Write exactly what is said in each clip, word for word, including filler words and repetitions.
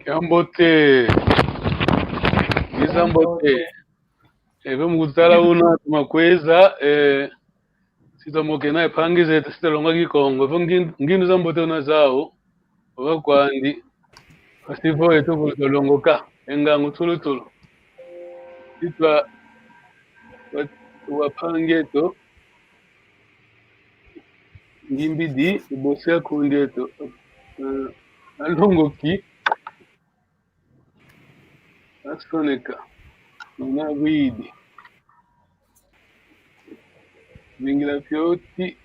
Kiambote. Kiza mbote. Eve mu kutala una tumakweza, eh, si twamokena e mpangi zeto si twalonga Kikongo. Vo ngin-, ngindu za mbote una zau, ova kwandi, kasi vo eto kulu twalongoka e ngangu tulutulu. Si twa, wa, wa mpangi eto, ngimbidi, ibosi a kundi eto, eh, alongoki, asoneka, una bwidi. Vingila fioti.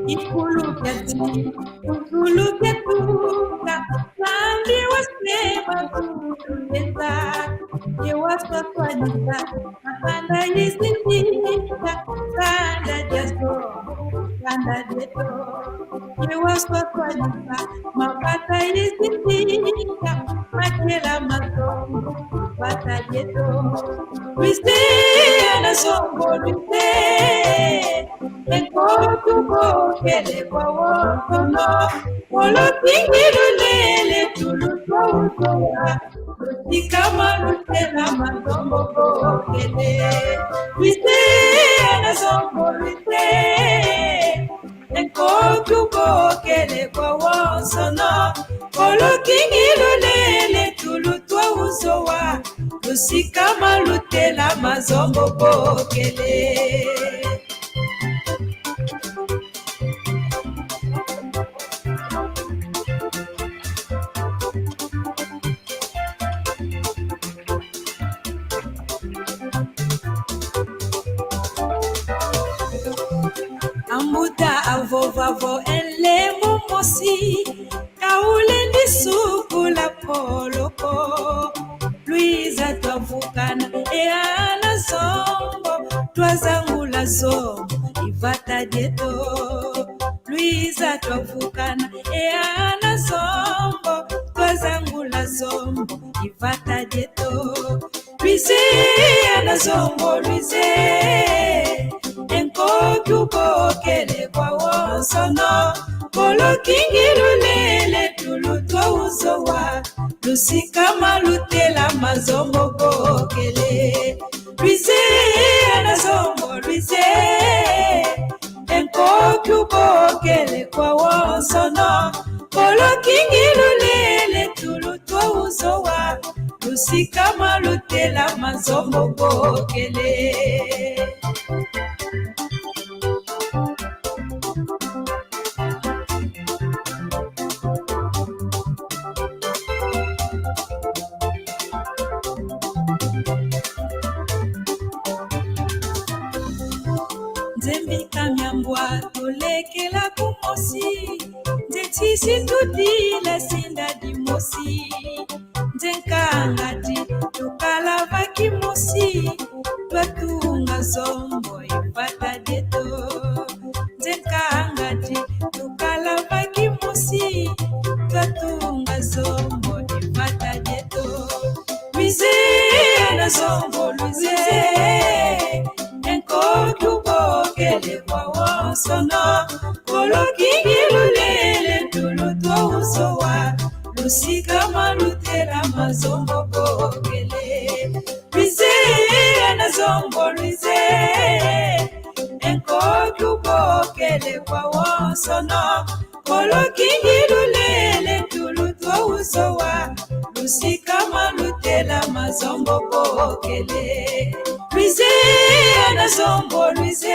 Ikulu kiasi, ikulu kiatuka, Nzambi wasema kulu leta, ye waswaswanisa, makanda yisindika, kanda diaso, kanda dieto. Ye waswaswanisa, mavata yisindika, makela ma Zongo, vata dieto. Lwise, ana Zongo, lwise. E nkoto bokele kwa wonsono. Kolo kingi lulele tulu twa uzowa. Lusikama lutela ma Zongo bokele. Lwise, ana Zongo, lwise. E nkoto bokele kwa wonsono. Kolo kingi lulele tulu twa uzowa. Lusikama lutela ma Zongo bokele. Ambuta avova vo e nlembo mosi, ka ulendi sukula poloko. Lwiza twavukana, e ana Zongo, twazangula Zongo, i vata dieto. Lwiza twavukana, e ana Zongo, twazangula Zongo, i vata dieto. Lwise, ana Zongo, lwise. E nkoto bokele kwa wonsono. Kolo kingi lulele tulu twa uzowa. Lusikama lutela ma Zongo bokele. Lwise, ana Zongo, lwise. E nkoto bokele kwa wonsono. Kolo kingi lulele tulu twa uzowa. Lusikama lutela ma Zongo bokele. Kela kumosi, nze tisi tutila sinda dimosi. Nze nkangati, tukala va kimosi, twatunga Zombo e vata dieto. Nze nkangati, tukala va kimosi, twatunga Zombo e vata dieto. Lwize, ana Zombo, lwize, e nkoki ubokele kwa wonsono. Kolo kingi lulele tulu twa uzowa, lusikama lutelama Zombo bokele. Lwize, ana Zombo, lwize, e nkoki ubokele kwa wonsono. Kolo kingi lulele tulu twa uzowa, lusikama lutelama Zombo bokele. Lwize, ana Zombo, lwize,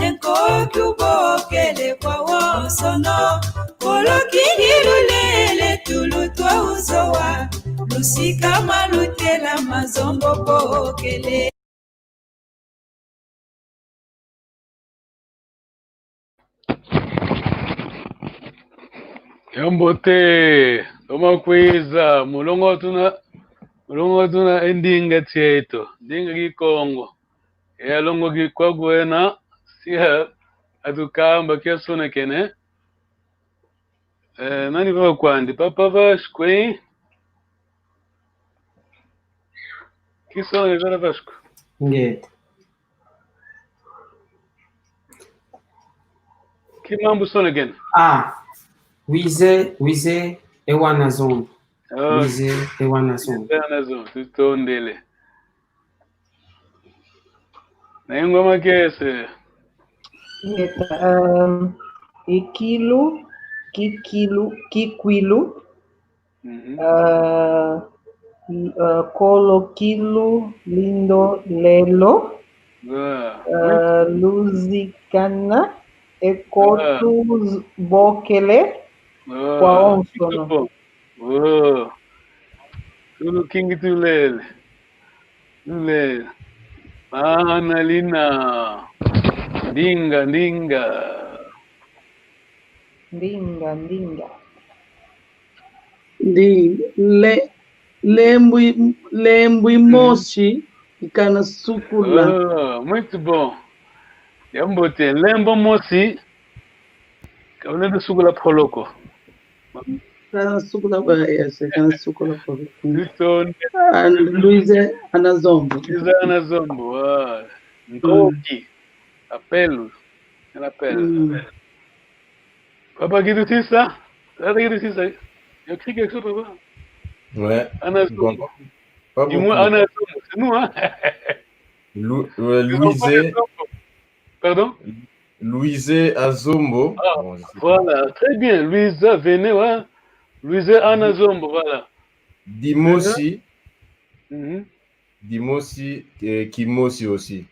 e nkoki ubokele kwa wonsono. Kolo kingi lulele tulu twa uzowa, lusikama lutelama Zombo bokele. Yambote, toma kwiza, mulongo tuna, mulongo tuna e ndinga tieto, ndinga Kikongo. E alongo ki-, kwa kwena, sia atukamba kiasonekene. Eh, nani vava kwandi? Papa Vashkwe. Kisonekene Vashkwe. Ngeta. Ki mambu sonekene? Ah, wize, wize, e wana Zombo. Ah. Wize, e wana Zombo. Wize, ana Zombo, tutondele. Na ingoma kiese. Ngeta, um, ikilu, kikilu, kikwilu, mhm, uh, uh, kolo kilu, lindo lelo, ah, uh, luzikana, e nkoki, ah, bokele, ah, kwa wonsono. Oh. Tulu kingi tulele. Tulele. Ana lina. Ndinga, ndinga. Ndinga, ndinga. Ndi-, le-, lembu i-, lembu imosi, mm, ikana sukula. Ah, muito bom. Yambote, lembu mosi, ka ulenda sukula poloko. Kana sukula ba, yes, kana sukula poloko. Tutondele. And Luize ana Zombo. Luize ana Zombo, ah. Nkoki. Mm. Apelo. Un appel. Mm. Papa Guido Tissa. Papa Guido Tissa. Il a écrit quelque chose, papa. Ouais. Ana Zombo. Bon. Pas beaucoup. Dis-moi, ana Zombo, c'est nous, hein. Lou-, euh, Luize. Pardon ? Luize Azombo. Ah, bon, je sais pas. Voilà, très bien. Luize, venez, ouais. Luize ana Zombo, voilà. Dimosi. Mhm. Dimosi, euh, kimosi aussi.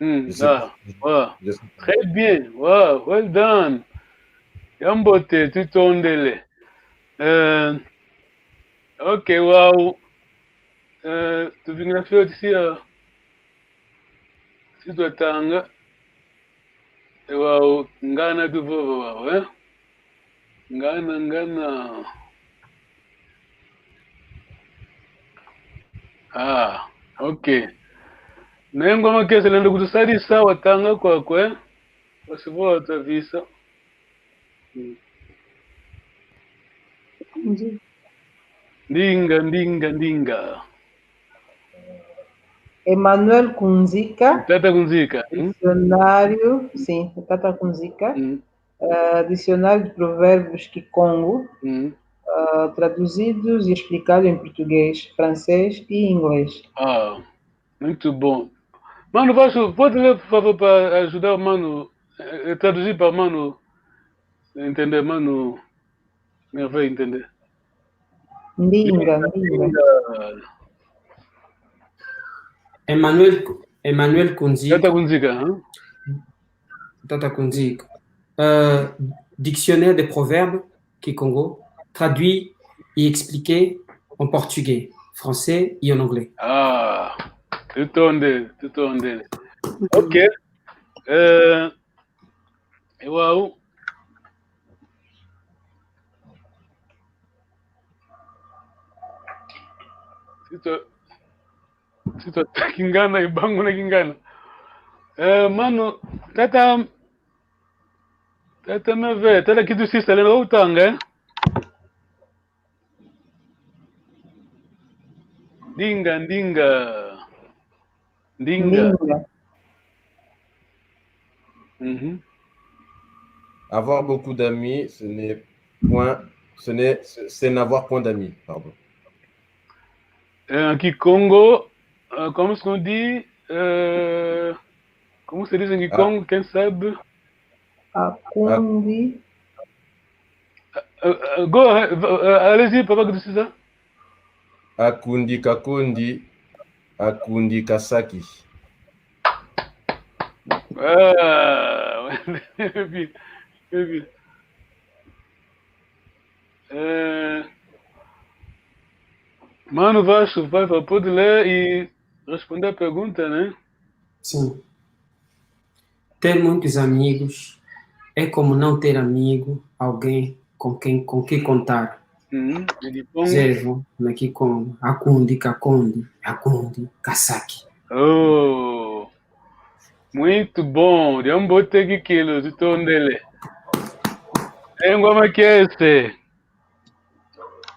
Hmm, je sais pas. Ah, ouais. Je sais pas. Très bien. Wow, well done. Yambote, tutondele. Euh, ok, wow. Euh, tuvingila fioti sia, si twatanga. E wau, ngana tuvova wau, eh? Ngana, ngana. Ah, ok. Na e ngoma kiese lenda kutusadisa watanga kwaku, eh? Wasi vo watavisa. Mm. Ndinga, ndinga, ndinga. Emmanuel Kunzika. Tata Kunzika, hum? Dicionário, sim, Tata Kunzika. Hum. Ah, Dicionário de Provérbios Kikongo, hum, ah, traduzidos e explicados em português, francês e inglês. Ah, muito bom. Mano Vasco, pode ler, por favor, para ajudar o mano, eh, eh, traduzir para mano entender, mano Merveille entender. Ndinga, ndinga. Emmanuel, Emmanuel Kunzika. Tata Kunzika, hein? Tata Kunzika. Euh, dictionnaire des proverbes kikongo, traduit et expliqué en portugais, français et en anglais. Ah, tutondele, tutondele. Ok. Euh, Ewau. Sito, sito kingana, ibangu na kingana. Eh, mano, tata, tata meve, tata kitu sisa lena utanga, eh? Ndinga, ndinga. Ndinga. Ndinga. Mhm. Avoir beaucoup d'amis, ce n'est point, ce n'est, c'est, c'est n'avoir point d'amis, pardon. Euh, en kikongo, euh, comment est-ce qu'on dit, euh, comment se dit en kikongo, quem sabe? Akundi. Euh, euh, go ahead, euh, allez-y, papa, que tu sais ça? Akundi kakondi, akundi kasaki. Ah, bien, bien. Eh, mano Vasco, vai, vai, pode ler e responder a pergunta, né? Sim. Ter muitos amigos é como não ter amigo, alguém com quem, com que contar. Uhum. Zevo na Kikongo, akundi kakondi, akundi kasaki. Oh, muito bom. Diambote kikilu, tutondele. Engwa makiese.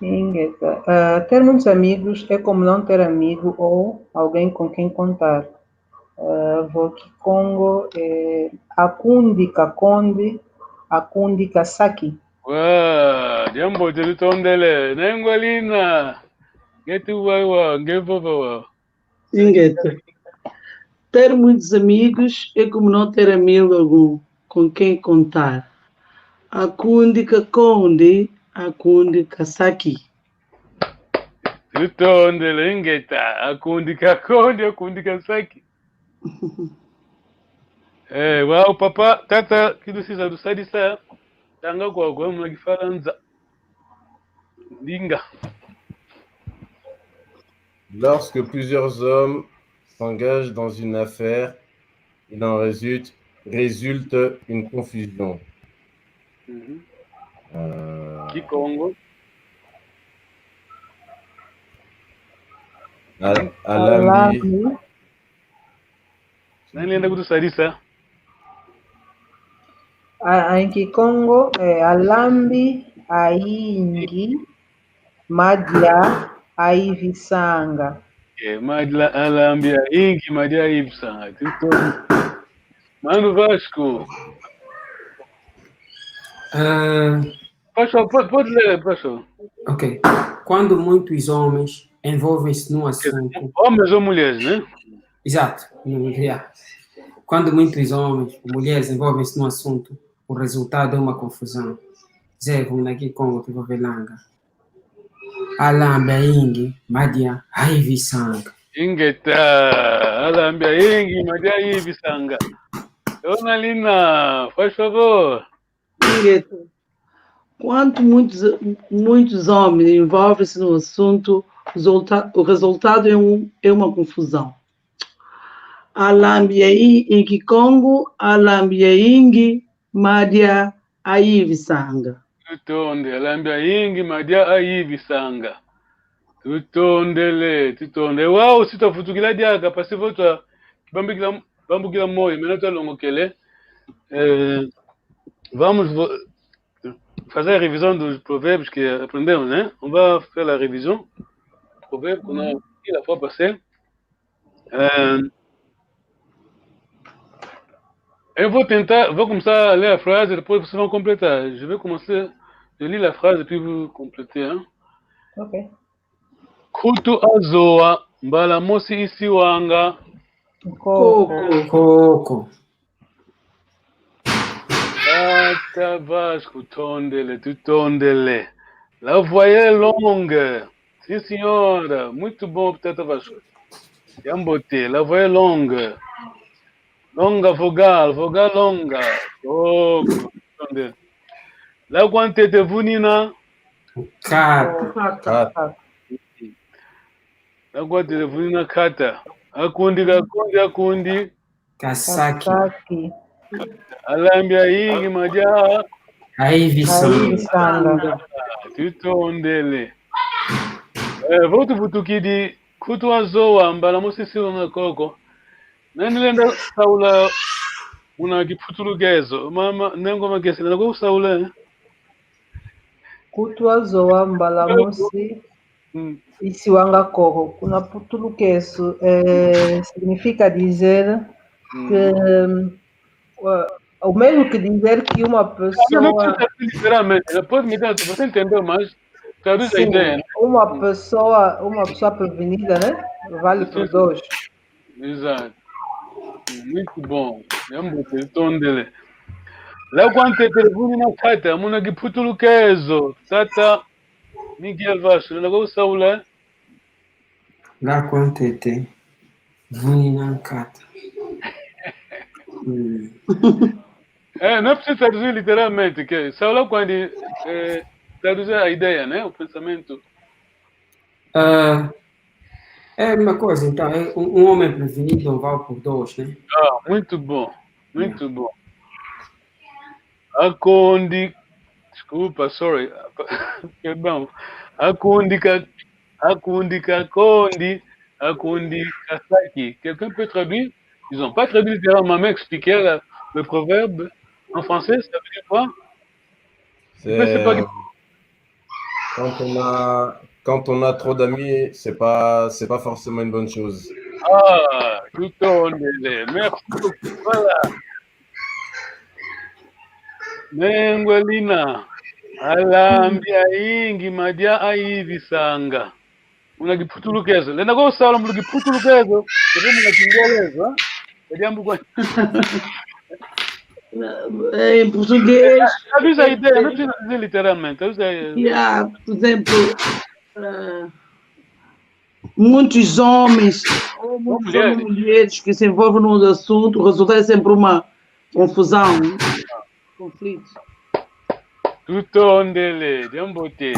Ingeta. Ah, ter muitos amigos é como não ter amigo ou alguém com quem contar. Ah, vo Kikongo, eh, akundi kakondi, akundi kasaki. Wa, diambote, tutondele. Nengwa Lina. Nge tu wa wa, nge vova wa. Ingeta. Ter muitos amigos é como não ter amigo algum com quem contar. Akundi kakondi, akundi kasaki. Tutondele, ingeta. Akundi kakondi, akundi kasaki. Eh, wau papa, tata, kitu sisa lusadisa, tanga kwa kwa muna Kifalansa. Ndinga. Lorsque plusieurs hommes s'engagent dans une affaire, il en résulte, résulte une confusion. Mhm. Euh, Kikongo. Al-, alambi. Alambi. Nani lenda kutusadisa? A, a, en Kikongo, eh, alambi ayingi, madia ayivisanga. Eh, madia, alambi ayingi, madia ayivisanga. Tuto. Mano Vasco. Ah, Pastor, po-, pode ler, pastor. Ok. Quando muitos homens envolvem-se num assunto. Homens ou mulheres, né? Exato. Hum, yeah. Quando muitos homens ou mulheres envolvem-se num assunto, o resultado é uma confusão. Zevo na Kikongo tuvovelanga. Alambi ayingi, madia ayivisanga. Ingeta, alambi ayingi, madia ayivisanga. Dona Lina, faz favor. Ingeta. Quando muitos, muitos homens envolvem-se no assunto, resulta-, o resultado é um, é uma confusão. Alambi ayi-, en Kikongo, alambi ayingi, madia ayivisanga. Tutonde, alambi ayingi, madia ayivisanga. Tutondele, tutonde. Wau, si twafutukila diaka, parce que vo twa, bambukila, bambukila moyo, maintenant twalongokele. Eh, vamos vo-, fazer a revisão dos provérbios que aprendemos, né? On va faire la révision. Proverbe qu'on a appris la fois passée. Euh, eu vou tentar, vou começar a ler a frase, depois vocês vão completar. Je vais commencer, je lis la phrase et puis vous complétez, hein. Ok. Nkutu azowa, mbala mosi isiwanga. Nkoko. Nkoko. Tata Vasco, tutondele, tutondele. La voix est longue. Sim, senhora. Muito bom, Tata Vasco. Yambote, la voix est longue. Longa vogal, vogal longa. Oh, tutondele. La kwa ntete vunina. Nkata. Nkata. Nkata. La kwa ntete vunina nkata. Akundi, kakundi, akundi. Kasaki. Kasaki. Alambi ayingi, madia aivisanga. Tutondele. Eh, vo tuvutukidi kutu azowa mbala mosi isiwanga koko. Nani lenda saula muna kiputulukezo? Mama, Nengo Makese, lenda kusaula, eh? Kutu azowa mbala mosi. Mm. Isiwanga koko, kuna putulukezo, eh, significa dizer que, eh, o mesmo que dizer que uma pessoa... Não, não precisa traduzir literalmente, depois me dá, você entendeu, mas traduz a ideia, né? Uma pessoa, uma pessoa prevenida, né? Vale por dois. Exato. Muito bom. Yambote, tutondele. Lako ntete, vuni na kata, muna kiputulukezo, tata Miguel Vaz, lenda kusaula. Lako ntete, vuni na nkata. Mm. Eh, não precisa traduzir literalmente, que saula kwandi, eh, traduzir a ideia, né? O pensamento. Ah, é uma coisa, então, é um, um homem prevenido não vale por dois, né? Ah, muito bom, muito bom. Akondi, desculpa, sorry, perdão. Akondi ka, akondi ka kondi, akondi ka saki. Quelqu'un peut traduire? Ils ont pas traduit littéralement, mais expliquer la, le proverbe en français, ça veut dire quoi? Je sais pas. Quand on a, quand on a trop d'amis, c'est pas, c'est pas forcément une bonne chose. Ah, tutondele. Merci beaucoup. Voilà. Nengwe lina. Alambi ayingi, madia aivisanga. Muna kiputulukezo. Lenda kusaula muna kiputulukezo. Kete muna kingelezo, eh? Kadiambu kwa. Eh, em português. Traduz a ideia, não precisa dizer literalmente. Traduz a... Yeah, por exemplo, eh, muitos homens ou muitas mulheres que se envolvem num assunto, o resultado é sempre uma confusão, conflito. Tutondele, yambote.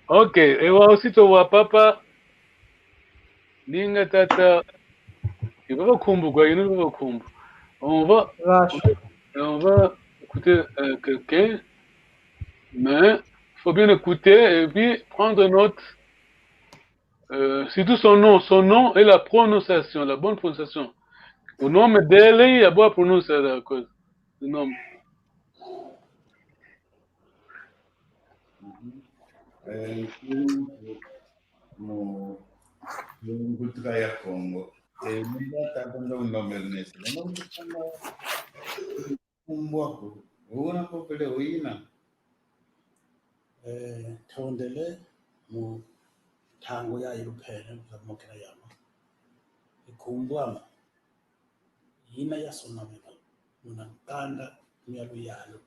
Ok, e wau si tuwa papa. Ninga tata. Ivava kumbu kwa, ino ivava kumbu. On va, on va écouter, euh, quelqu'un, mais faut bien écouter et puis prendre note, euh, surtout son nom, son nom et la prononciation, la bonne prononciation. O nome dele e a boa pronúncia da coisa, do nome. Eh, mu, mu, mu cultura ya Kongo. Eh, mu tata ndo ndo Ernesto. Ndo ndo kumbwa ku, una kopele uina. Eh, tondele mu ntangu ya ilupene, mokena yama. Ikumbwama. Ina yasonamena muna nkanda mia luyalu.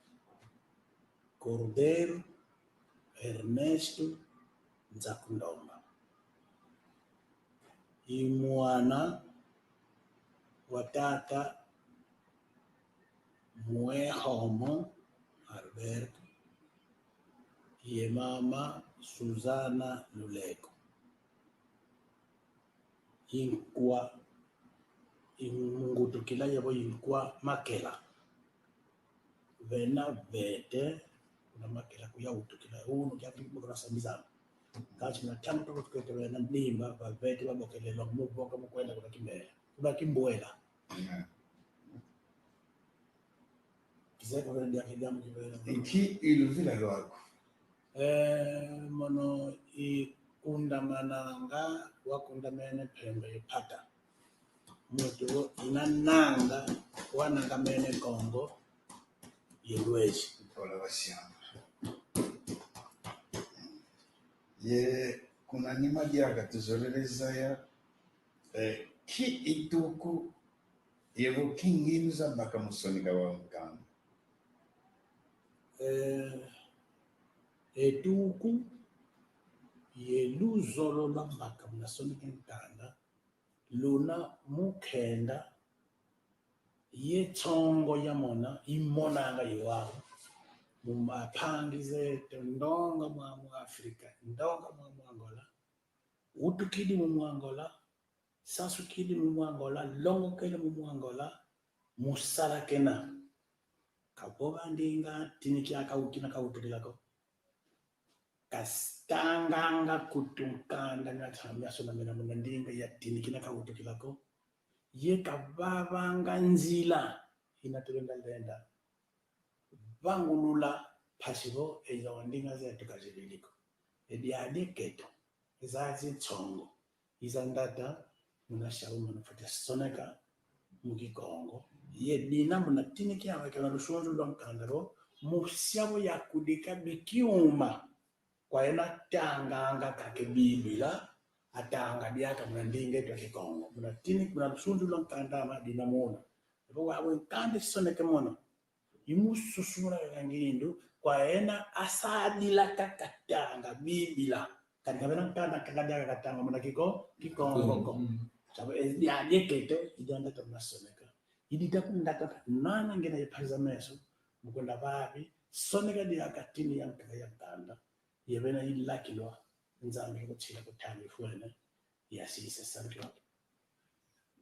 Cordeiro Ernesto Nzakundomba. I mwana wa tata Mwehomo Alberto, ye mama Susana Luleko. Inkwa, ingutukila yavo inkwa Makela. Vena vete, kuna Makela kuya utukila, unu kia kimbokela sambizana. Kansi na tangu toko tukete vena nimba, vavete vavokelelo, muvoka mukwenda kuna Kimbela. Kuna Kimbwela. Kizeko vena dia kidiamu kivela. Inki iluvila lwaku? Eh, mono ikundamananga, wakundamene mpemba ye pata. Muntu inananga, wanangamene Kongo ye lwezi. Mpola wasiama. Ye kuna nima diaka tuzolele zaya, eh, ki ituku yevo ki nginu zabaka mu sonika wa nkanda? Eh, etuku ye luzolo lwabaka muna sonika nkanda, luna mu nkenda ye nsongo yamona, imonanga iwau. Mu mpangi zeto, ndonga mwa mu Afrika, ndonga mwa mu Angola, utukidi mu Angola, sansukidi mu Angola, longokele mu Angola, Mu sala kena. Kavova ndinga tini kia kau-, kina kautukila ko. Katanganga kutu nkanda miasona mena muna ndinga ya tini kina kautukila ko. Ye kavavanga nzila ina tulenda lenda. Vangulula mpasi vo eza wa ndinga zetu kazivili ko. Edi adi keto. Eza zi nsongo. Iza ndata, muna siabu muna fwete soneka mu Kikongo. Ye dina muna tini kiama kia na lusunzu lwa nkanda lo, mu siabu ya kudika bikiuma. Kwa ena tanganga kake Bibila, atanga diaka muna ndinga eto ya Kikongo. Muna tini, muna lusunzu lwa nkanda ama dina muna. Ebo wa we nkanda soneke muna. Imususumuna kaka ngindu, kwa ena asadila kaka tanga Bibila. Kadi kavena nkanda kaka diaka katanga muna Kiko-, Kikongo ko. Mm. Saba, eh, dia, dia keto, idia ndata muna soneka. Idi taku ndata, nana ngina ye pariza meso, mu kwenda vavi, soneka diaka tini ya nkaka ya nkanda. Ye vena ilakilwa, Nzambi kutila kutanga ifwene, ya sisa santu.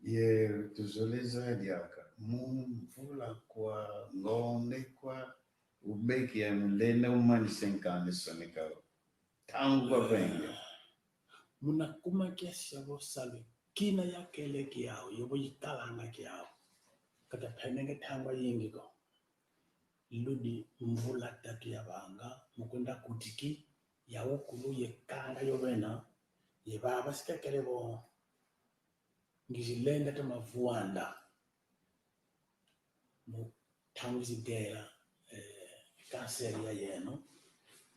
Ye tuzolele zaya diaka, mu mvula kwa, ngonde kwa, ubeki ya mulenda umanise nkanda soneka. Ntangu kwa vengi. Muna kuma kia sia vo salu, kina yakele kiau, yovo ikalanga kiau. Kata penenge ntangu yayingi ko. Ludi mvula tatu yavanga, mu kwenda kutiki, ya ukulu ye kanda yo vena, ye vava sikakele vo, ngizilenda toma vwanda. Mu ntangu zigela, eh, kanseri ya yeno,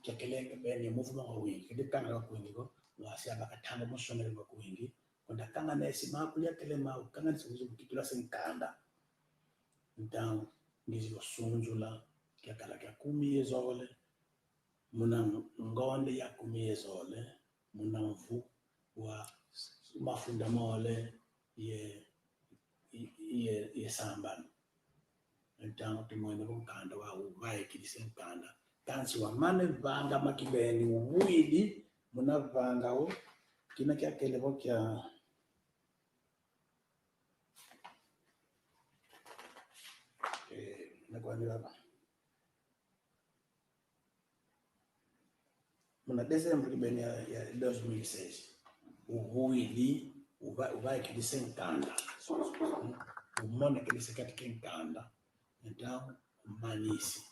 kiakelenge beni muvuma wawingi, kidi kanga wawingi ko, wasi abaka ntangu musonele wawingi, kwenda kanga nesi makuli yakele mau, kanga nesi wizi mukitula se nkanda. Ntangu, ngizi wasunzula, kiakala kia kumi ye zole, muna ngonde ya kumi ye zole, muna mvu wa mafunda mole ye, ye, ye sambanu. Ntangu tumwene vo nkanda wa uvaikidise nkanda. Kansi wamane vanga makibeni uwidi, muna vanga u, kina kiakele vo kia, eh, na kwa ni baba. Muna Desembre kibeni ya, ya dois mil e seis. Uhuidi, uva-, uvaikidise nkanda. Umonekidise kati ke nkanda. Então, umanisi.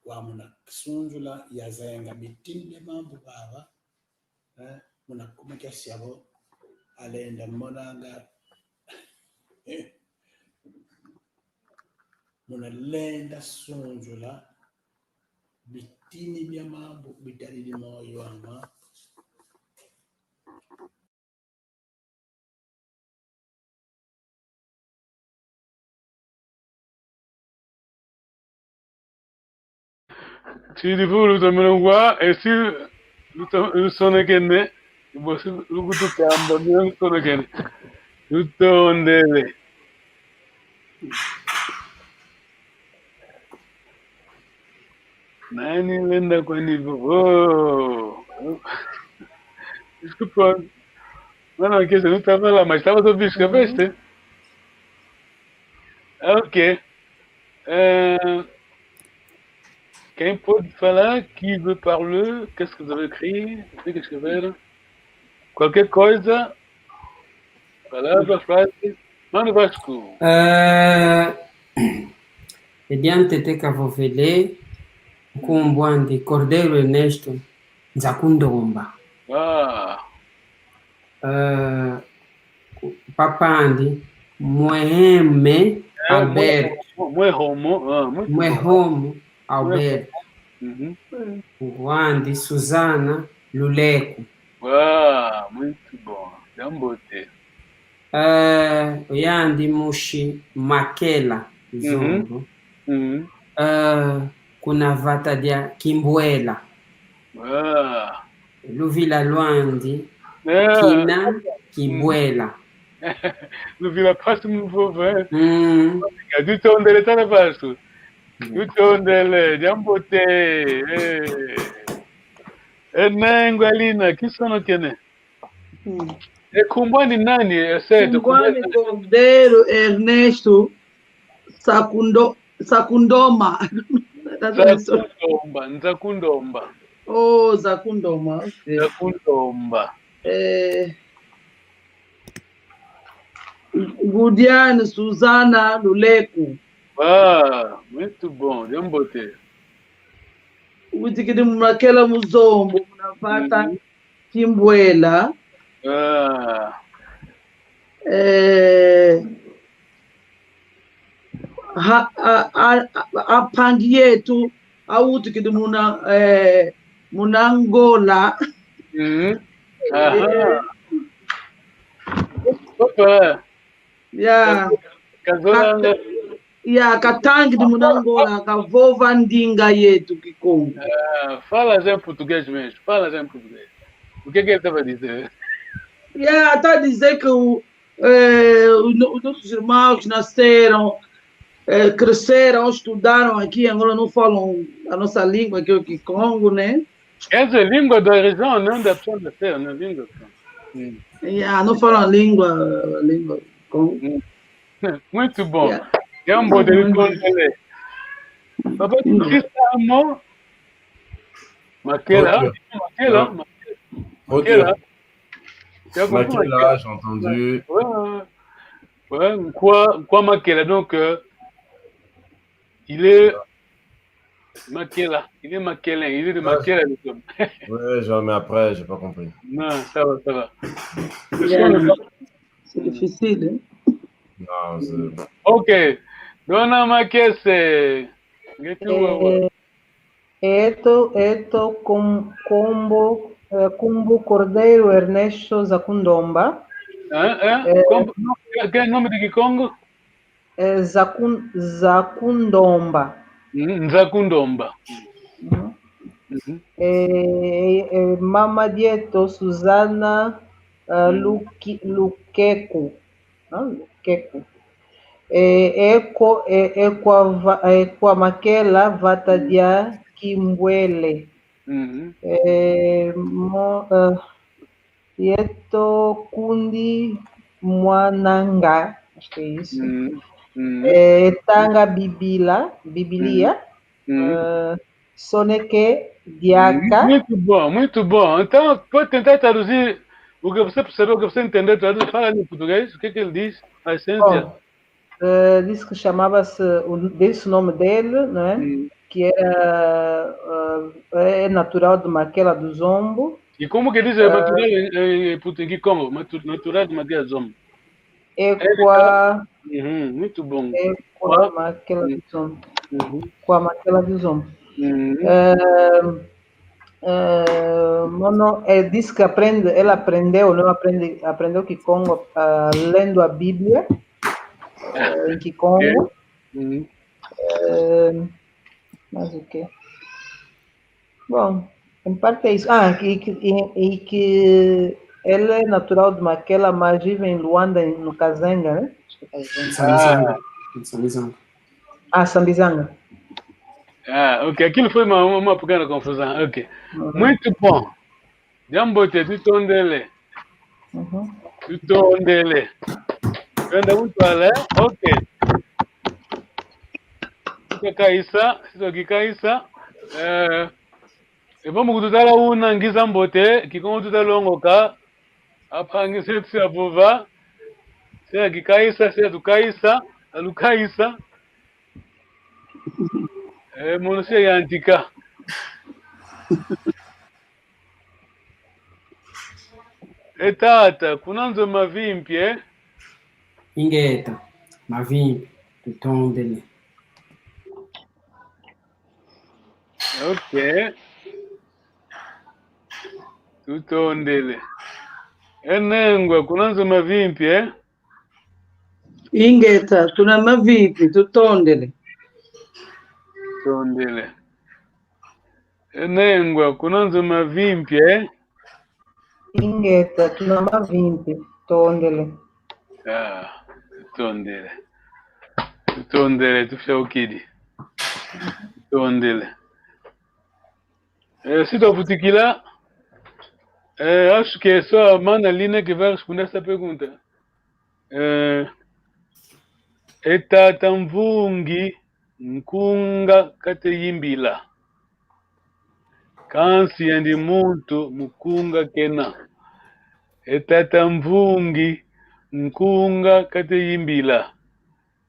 Wa muna sunzula yazenga bitini bia mambu vava. Eh, muna kuma kia sia vo, alenda monanga. Muna lenda sunzula bitini bia mambu bitadidi moyo ama. Tidi fu lutomene wa, esi luto-, lusonekene, bosi lukututamba, mina lusonekene. Lutondele. Nani lenda kwani vo? Oh. Desculpa. Não, não, quer dizer, não estava lá, mas estava a ouvir, escreveste? Ok. Eh, quem pode falar, qui veut parler, qu'est-ce que vous avez écrit, o que que escreveram? Qualquer coisa, palavra, frase, mano Vasco. Eh, edi ntete kavovele, nkumbu andi Cordeiro Ernesto Nzakundomba. Ah. Eh, papa andi, Mweheme Albert. Mwe-, Mwehomo, ah, muito bom. Mwehomo Albert. Uhum. Wandi Suzana Luleku. Ah, muito bom. Diambote. Eh, yandi musi Makela, uhum, Zombo. Uhum. Eh, kuna vata dia Kimbuela. Ah. Luvila lwandi, ah, Kina Kibwela. Luvila mpasi mu vova, eh? Mm. Tutondele tala mpasi. Mm. Tutondele, diambote, eh. E nengo alina, kisonekene. Mm. E nkumbu ani nani, e seto? Nkumbu ani Cordeiro Ernesto. Sakundo, Sakundoma. Nzakundomba, Nzakundomba. Oh, Zakundoma, okay. Nzakundomba. Eh, Gudiane Suzana Luleku. Ah, muito bom, diambote. Utikidi mu Makela mu Zombo, muna vata, mhm, Kimbwela. Ah. Eh, ha, a, a, a, ampangi yetu, awutukidi muna, eh, muna Angola. Mhm. Aha. Eh. Opa. Ya. Kazo-, kazolanga. Ka-, ya, katangidi muna Angola, kavova ndinga yetu Kikongo. Ah, fala já em português mesmo, fala já em português. O que é que ele estava a dizer? Ya, tá a dizer que o, eh, o no-, os nossos irmãos nasceram, eh, cresceram, estudaram aqui, agora não falam a nossa língua, que é o Kikongo, né? Quer dizer, língua da região, não da pessoa nascer, né? Língua. Hum. Ya, não falam a língua, a língua Kikongo. Hum. Muito bom. Ya. Diambote, muito bom. Papa, hum, tu estás, amor? Makela, ok. Makela, ok. Makela. Makela. Tu as compris, Makela, Makela, j'ai entendu. Ouais, ouais, ouais. Ouais, nkwa, nkwa Makela. Donc, euh, il est Makela. Il est Makela. Il est de Makela, nous sommes. Ouais, genre, mais après, j'ai pas compris. Non, ça va, ça va. Yeah. C'est difficile, hein? Non, c'est... Ok. Dona Makese. Ngetu, eh, wewe. Eto, eto, kom-, kombo, eh, kumbu Cordeiro Ernesto Zakundomba. Eh, eh, eh, kombo, no, que, que nome de Kikongo? Eh, Zakun-, Zakundomba. Mm, Nzakundomba. Mhm. Mhm. Eh, eh, mama dieto Suzana, eh, mm, Luki-, Lukeku. Ah, Lukeku. Eh, eko, eh, ekwa va-, ekwa Makela vata, mm, dia Kimbwele. Mhm. Eh, mo-, eh, Yeto Kundi Mwananga, acho que é isso. Hum, hum. Eh, tanga Bibila, Bíblia. Hum. Hum. Eh, soneke diaka. Hum, muito bom, muito bom. Então, pode tentar traduzir o que você percebeu, o que você entendeu, traduz, fala em português, o que que ele diz, a essência. Bom, eh, disse que chamava-se, o, disse o nome dele, não é? Hum. Que era, eh, é natural de Makela do Zombo. E como que diz, eh, natural em, em, em português? Como? Matu-, natural de Makela do Zombo. É, é qua-, uhum, muito bom. É qua-, qua-, Makela do Zombo. Uhum. Qua Makela do Zombo. Uhum. Eh, eh, mono, eh, disse que aprende, ele aprendeu, não aprende, aprendeu Kikongo, ah, lendo a Bíblia. Eh, em Kikongo. Ok. Uhum. Eh, mais o quê? Bom, em parte é isso. Ah, e que, e, e que ele é natural de Makela, mas vive em Luanda, em, no Kazenga, né? Acho que é Kazenga. Sambizanga. Ah. Em Sambizanga. Ah, Sambizanga. Ah, ok. Aquilo foi uma, uma, uma pequena confusão. Ok. Uhum. Muito bom. Diambote, tutondele. Uhum. Tutondele. Twenda kuntwala, ok. Tuta kaisa, tuta kikaisa. Eh, e vamos kututala una ngiza mbote, Kikongo tuta longoka. Ampangi zetu sia vova. Sia kikaisa, sia tukaisa, alukaisa. Eh, mono sia yantika. E tata, kuna nzo mavimpi, eh? Ingeta, mavimpi, tutondele. Ok. Tutondele. E nengwa, kuna nzo mavimpi, eh? Ingeta, tuna mavimpi, tutondele. Tondele. E nengwa, kuna nzo mavimpi, eh? Ingeta, tuna mavimpi, tondele. Ah, tondele. Tondele, tufyaukidi. Tondele. Eh, se twavutukila, eh, acho que só a mana Lina que vai responder essa pergunta. Eh, E tata mvungi nkunga kate yimbila. Kansi yandi muntu mukunga kena. E tata mvungi nkunga kate yimbila.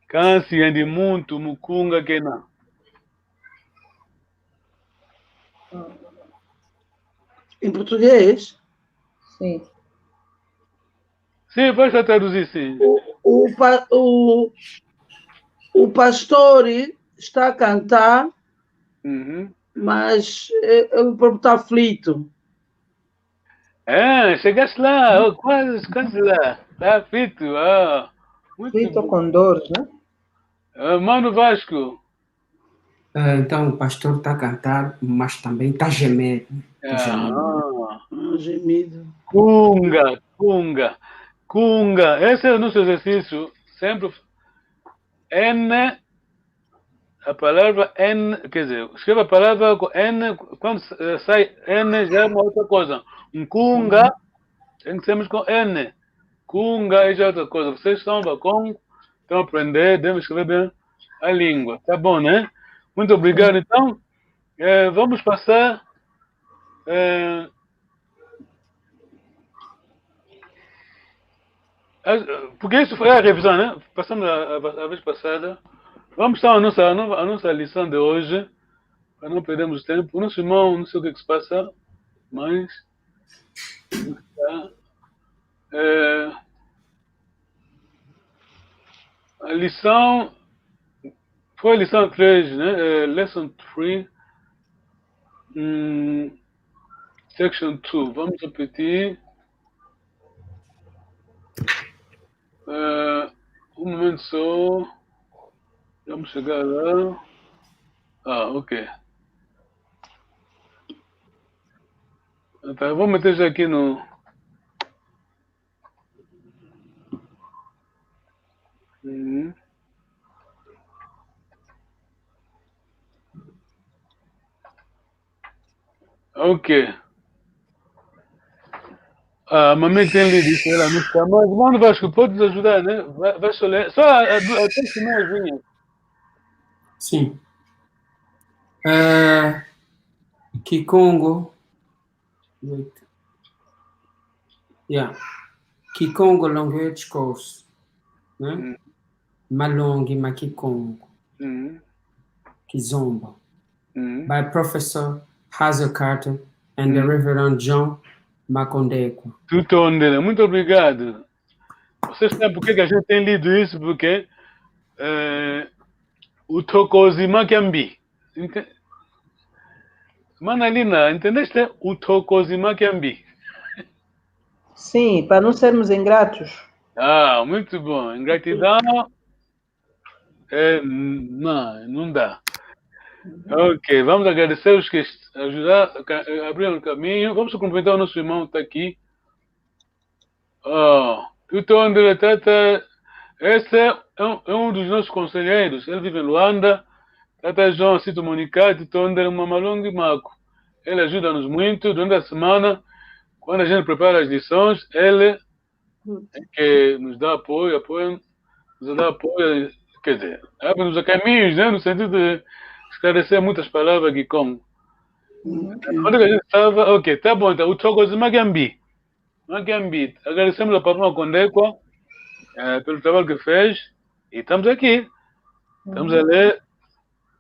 Kansi yandi muntu mukunga kena. Em português? Sim. Sim, pode traduzir, sim. O, o, pa- o, o pastor está a cantar, uhum, mas é, é, o povo está aflito. É, chegaste lá, ó, quase, quase lá. Tá aflito, ó. Muito bom. Aflito com dores, né? Ah, Mano Vasco. Ah, então, o pastor está a cantar, mas também está a gemer. Tá gemendo. Ah. Um gemido. Kunga, kunga, kunga. Esse é o nosso exercício. Sempre N, a palavra N, quer dizer, escreve a palavra com N, quando, eh, sai N já é uma outra coisa. Nkunga, uhum, tem que sermos com N. Kunga é já outra coisa. Vocês estão, com, estão a aprender, devem escrever bem a língua. Tá bom, né? Muito obrigado. Sim. Então, eh, vamos passar, eh, a, porque isso foi a revisão, né? Passamos a, a, a vez passada. Vamos então à nossa, à nossa, à nossa lição de hoje, para não perdermos tempo. O nosso irmão, não sei o que é que se passa, mas está, é, a lição foi a lição três, né? É, lesson three, hum, section two. Vamos repetir. É, um momento só. Vamos chegar lá. Ah, ok. Então, eu vou meter já aqui no. Uhum. Ok. Ah, mamãe tem lido isso, ela não está. Mas, mano Vasco, pode nos ajudar, né? Vai, vai só ler. Só a, a, a, até as primeiras linhas. Sim. É, Kikongo. Wait. Yeah. Kikongo language course. Né? Mm. Malongi ma Kikongo. Mm. Kizombo. Mm. By Professor Hazel Carter and the, mm, Reverend John Makondekwa. Tutondele, muito obrigado. Vocês sabem por que que a gente tem lido isso? Porque, eh, o Tokozi Makiambi. Ente-, Mana Lina, entendeste? O Tokozi Makiambi. Sim, para não sermos ingratos. Ah, muito bom. Ingratidão. É, n-, não, não dá. Ok, vamos agradecer os que est-, ajudaram, ca-, abriram o caminho. Vamos cumprimentar o nosso irmão que tá aqui. Ah, tutondele tata, esse é um, é um dos nossos conselheiros. Ele vive em Luanda. Tata João Sito Monica, tutondele, malongi maku. Ele ajuda-nos muito durante a semana, quando a gente prepara as lições, ele é que nos dá apoio, apoia, nos dá apoio, quer dizer, abre-nos caminhos, né, no sentido de esclarecer muitas palavras Kikongo. Uhum. Onde que a gente estava? Ok, tá bom, então, o Tokozi Makiambi. Makiambi, agradecemos ao Papa Makondekwa, eh, pelo trabalho que fez, e estamos aqui. Estamos a ler,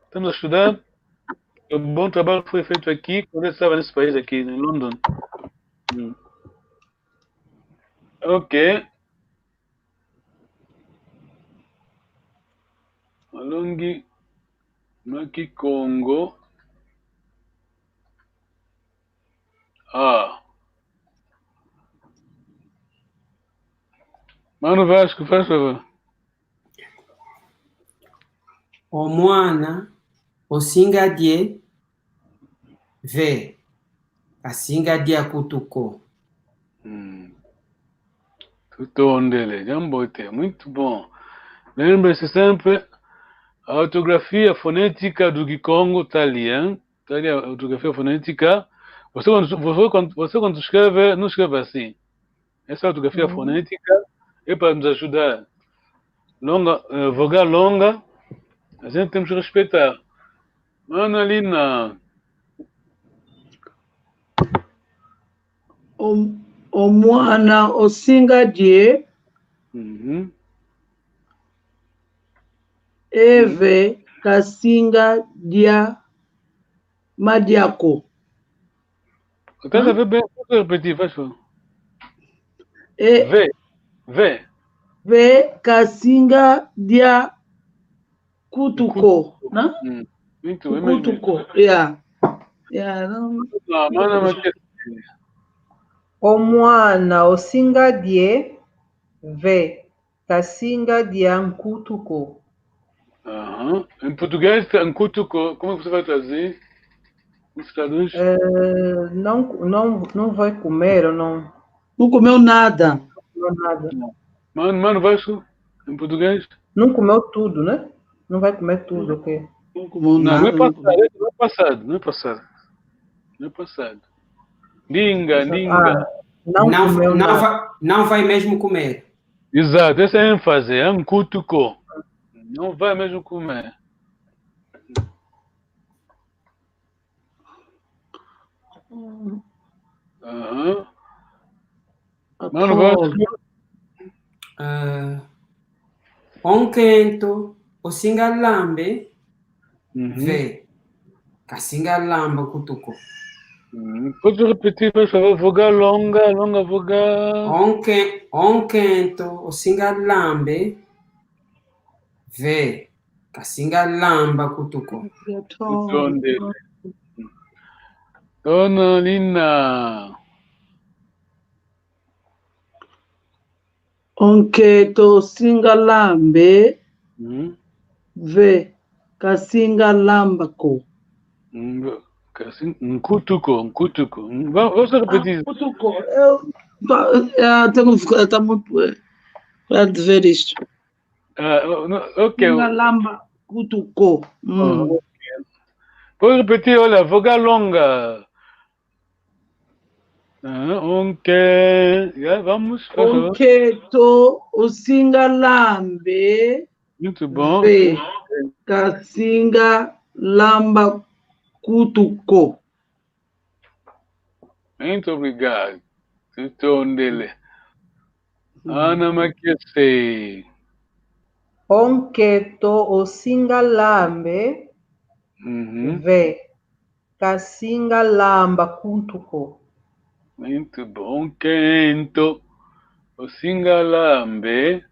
estamos a estudar. O bom trabalho que foi feito aqui, quando ele estava nesse país aqui, em London. Hum. Ok. Malongi ma Kikongo. Ah. Mano Vasco, faz favor. O mwana, o singa die, ve, a singa dia kutuko. Hum. Tutondele, diambote, muito bom. Lembre-se sempre, a ortografia fonética do Kikongo tá ali, hein? Tá ali a ortografia fonética. Você quando, você quando, você quando escreve, não escreve assim. Essa ortografia, uhum, fonética é para nos ajudar. Longa, eh, vogal longa, a gente temos que respeitar. Mana Lina. O, o mwana osinga die. Uhum. Eve kasinga dia madiako. Otaka ve bem, pode repetir, faz favor. E ve, ve. Ve kasinga dia nkutuko, né? Hum. Muito bem, muito bem. Nkutuko, yeah. Yeah, não. Ah, mana Maria. O mwana osinga die, ve kasinga dia nkutuko. Aham. Em português, nkutuko, como é que você vai traduzir? Como se traduz? Eh, não, não, não vai comer, ou não? Não comeu nada. Não comeu nada. Não. Mano, mano Vasco, em português? Não comeu tudo, né? Não vai comer tudo, ok. Não comeu nada. Não, não é passado, não é passado, não é passado. Não é passado. Ninga, ninga. Ah, não comeu nada. Não va-, não vai mesmo comer. Exato, essa é a ênfase, é nkutuko. Não vai mesmo comer. Aham. Mano Vasco. Ah, o nkento osinga lambe, uhum, ve kasinga lamba nkutuko. Uhum. Pode repetir, por favor? Vogal longa, longa vogal. O nke-, o nkento osinga lambe, ve kasinga lamba nkutuko. Tutondele. Dona Lina. O nkento osinga lambe, uhum, ve kasinga lamba ko. Hum, kasin-, nkutuko, nkutuko. Hum, va-, vamos repetir. Ah, nkutuko. Eu, tá, é, tenho que ficar, tá muito, é, para de ver isto. Ah, oh, não, ok. Kasinga lamba nkutuko. Hum. Ah, ok. Pode repetir, olha, vogal longa. Ah, o nke-, ya, vamos, por favor. O nkento osinga lambe. Muito bom. Ve kasinga lamba nkutuko. Muito obrigado. Tutondele. Uhum. Ana Makese. O nkento osinga lambe. Uhum. Ve kasinga lamba nkutuko. Muito bom. O nkento osinga lambe,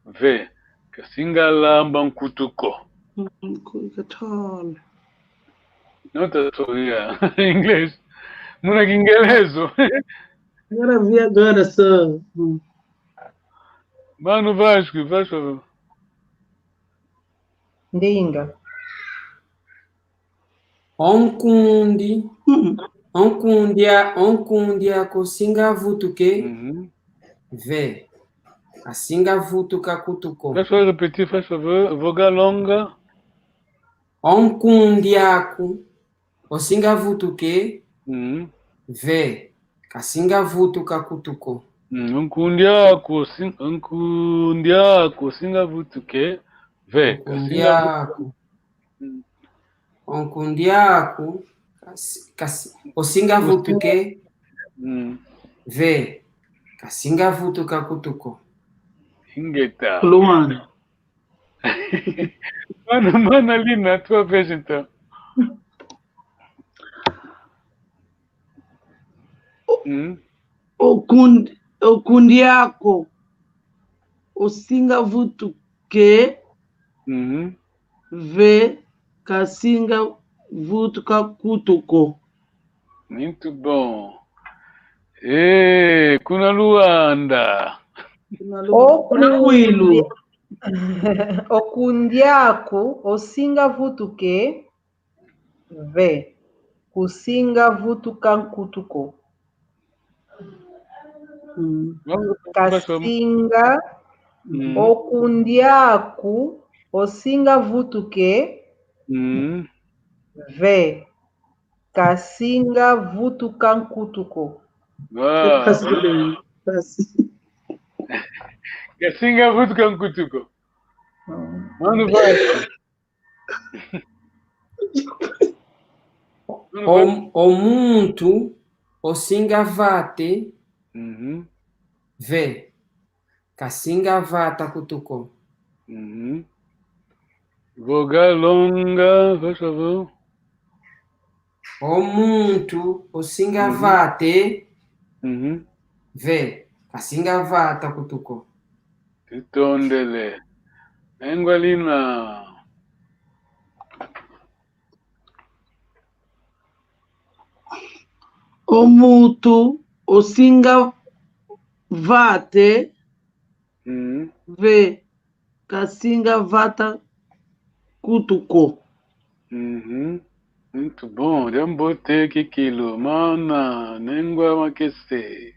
ve kasinga lamba nkutuko. Mm, good at all. Não tá só, yeah. Inglês. Muna Kiingereza. Agora vi agora só. Hum. Mano Vasco, faz favor. Ndinga. O nkundi, o nkundi a-, o nkundi ako osinga vutuke, ve kasinga vutuka nkutuko. Deixa eu repetir, faz favor. Vogal longa. O nkundi aku osinga vutuke, ve kasinga vutuka nkutuko. Mm, o nkundi aku osin-, o nkundi aku osinga vutuke, ve kasinga vutuka. O nkundi aku. Mm. O nkundi aku, kasi-, kasi-, osinga vutuke, ve kasinga vutuka nkutuko. Ingeta. Luana. Mana, mana Lina, tua vez então. Hum? O nkundi, o nkundi aku osinga vutuke, ve kasinga vutuka nkutuko. Muito bom. Eh, kuna Luanda. Kuna Lu-, o kuna nkundi-, Kwilu. O nkundi aku osinga vutuke, ve kusinga vutuka nkutuko. Mm. Kasinga, mm, o nkundi aku osinga vutuke, mm, ve kasinga vutuka nkutuko. Wow. Kasi, kasi. Kasinga vutuka nkutuko. Mano Vasco. Mano Vasco. O, o muntu osinga vata. Uhum. Ve. Kasinga vata kutu ko. Uhum. Vogal longa, faz favor. O muntu osinga vata. Uhum. Ve, kasinga vata kutu ko. Tutondele. Nengwa Lina. O muntu osinga vata. Uhum. Ve, kasinga vata kutu ko. Uhum. Muito bom. Diambote kikilu. Mana, nengwa Makese.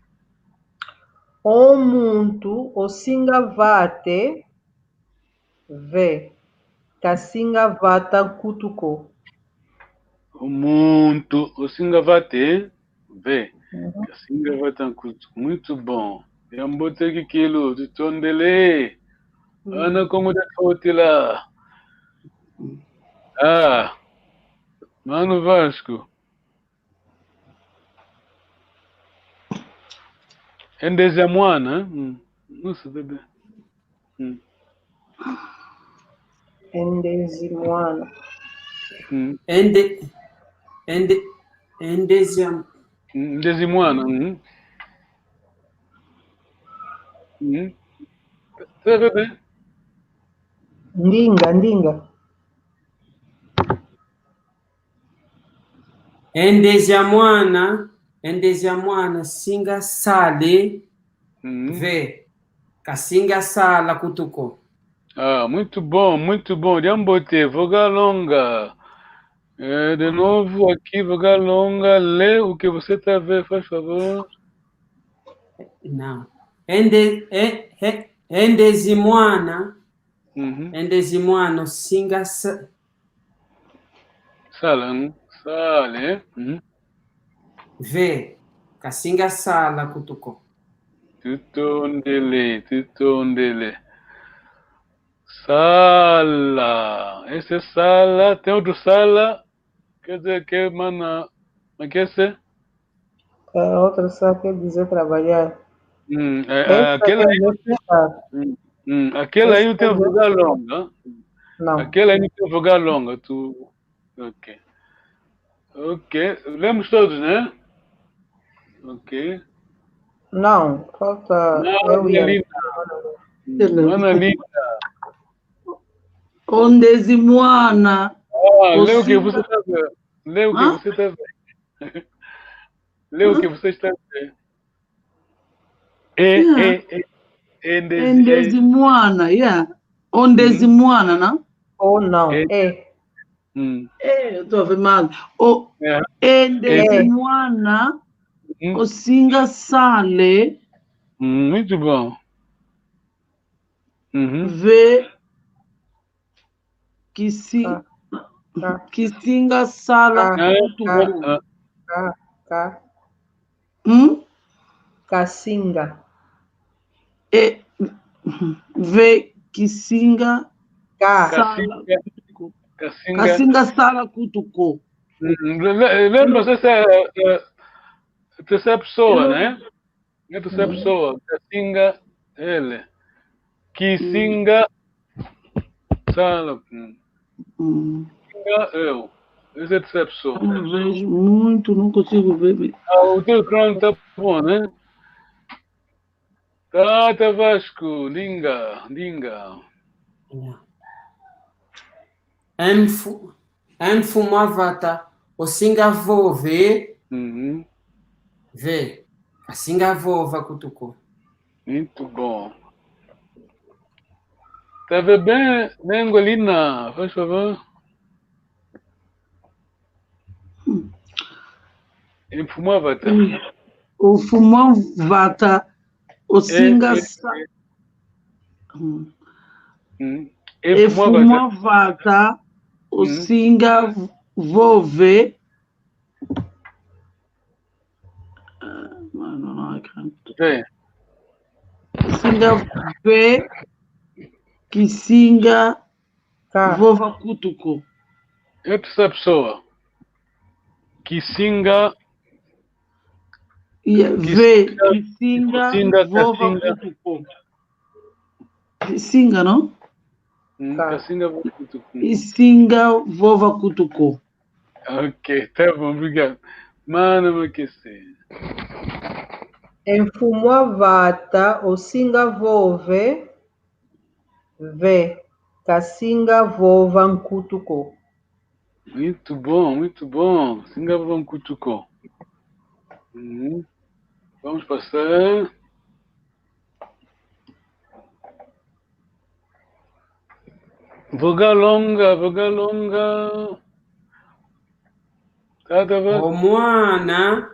O muntu osinga vata, ve, kasinga vata kutu ko. O muntu osinga vata, ve. Uhum. Kasinga vata kutu. Muito bom. Diambote kikilu, tutondele. Uhum. Ana Kongo dia Ntotila. Ah. Mano Vasco. Endezia mwana, eh? Mm. Não se bebe. Mm. Endezi mwana. Mm. Ende, ende, endezi am- Mm, ndezi mwana, mm. Mm. Bebe. Ndinga, ndinga. Endezia mwana, endezia mwana, singa sala, uhum, ve, kasinga sala kutu ko. Ah, muito bom, muito bom. Diambote, vogal longa. Eh, de novo aqui, vogal longa. Lê o que você tá vendo, faz favor. Não. Ende, e, e, endezi mwana. Uhum. Endezi mwana, singa sa- Sala, hum, sala, eh? Hum. Ve, kasinga sala kutu ko. Tutondele, tutondele. Sala. Esse é sala. Tem outro sala? Quer dizer que mana, mana Makese? É, outro sala quer dizer trabalhar. Hum, é, essa aquela aí não tem, hum, hum, aquela aí não tem vogal longa. Não. Aquela aí não tem vogal longa, tu, ok. Ok, lemos todos, né? Ok. Não, falta eu e a Ana Lina. Ana Lina. Endezi mwana. Ah, lê o que você tá vendo. Lê o que você tá vendo. Lê o que você está vendo. É, é, é, é, endezi, endezi mwana, yeah. Endezi mwana, não? Ou não, é. É. Hum. É, eu tô a ver mal. O, é, endezi mwana, hum, osinga sala. Hum, muito bom. Uhum. Ve kisi-, ka, ka, kisinga sala, ka, kutu, ka, ku, ka, ka. Hum? Kasinga. E, ve kisinga, ka, sala, kasinga, kutu ko. Kasinga. Kasinga sala kutu ko. Hum, le-, le-, lembra se, se, eh, terceira pessoa, né? Terceira pessoa, kasinga ele. Kisinga sala. Hum. Kisinga eu. Essa é a terceira pessoa. Eu não vejo muito, não consigo ver. Ah, o teu ecrã tá bom, né? Tata Vasco, ndinga, ndinga. Yeah. Mfu-, mfumu a vata, osinga vova. Uhum. Ve, kasinga vova kutu ko. Muito bom. Tá bem, Nengwa Lina, faz favor. Mfumu a vata. Hum. O mfumu a vata, osinga sa-, hum. Hum. E mfumu a vata, osinga vova. Ah, não, não, não, I can't. Ve. Osinga ve. Kisinga vova kutu ko. Essa pessoa. Kisinga. Ia, ve, kisinga, kisinga, vova kutu ko. Kisinga, não? Hum, kisinga vova kutu ko. Kisinga vova kutu ko. Ok, tá bom, obrigado. Mana Makese. E mfumu a vata, osinga vove, ve, kasinga vova nkutu ko. Muito bom, muito bom. Singa vova nkutu ko. Uhum. Vamos passar. Vogal longa, vogal longa. Tata va. O mwana,